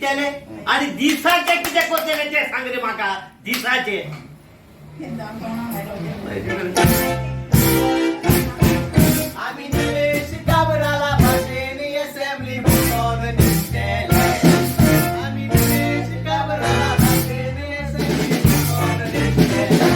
विकतले आणि दिसाचे कितें करतले ते सांग रे म्हाका दिसाचे. आमी निलेश काबराला भाशेन असेंब्ली बसोन निसतेले. आमी निलेश काबराला भाशेन असेंब्ली बसोन निसतेले.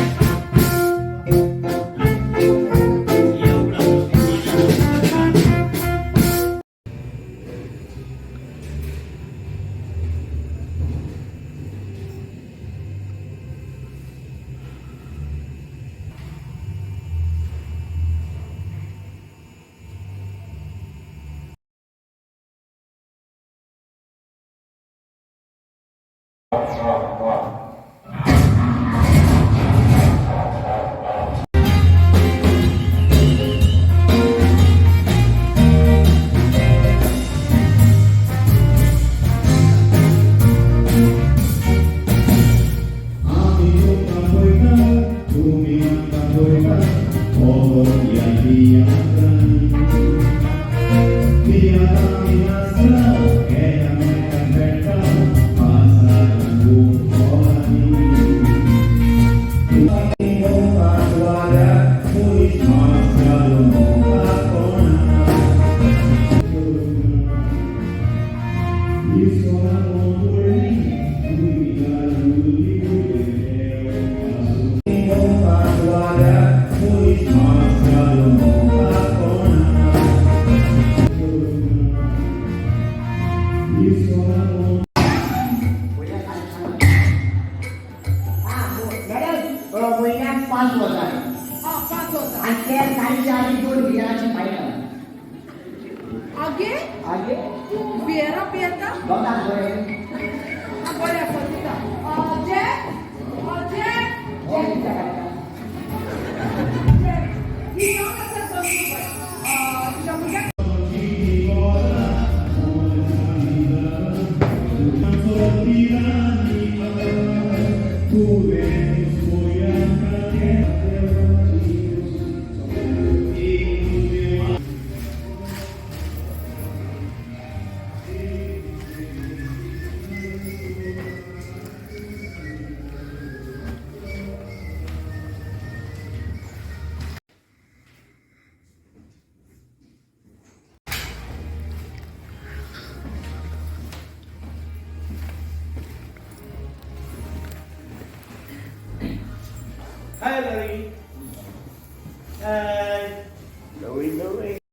मॅडम, म्हयन्याक 5,000. हा, 5,000. आणि त्या तारीच्या आधी दोन बियाची फायनल. आगे. आगे. तूं बियरा पियेता? दोगांक बरें. हा, बरें आसा, दिता. Jack, jack. जॅक कित्याक काडटा? जॅक, ही जावन आसा गंगूबाय. तुज्या भुरग्याक. Hi, Larry. Hi. Larry, Larry.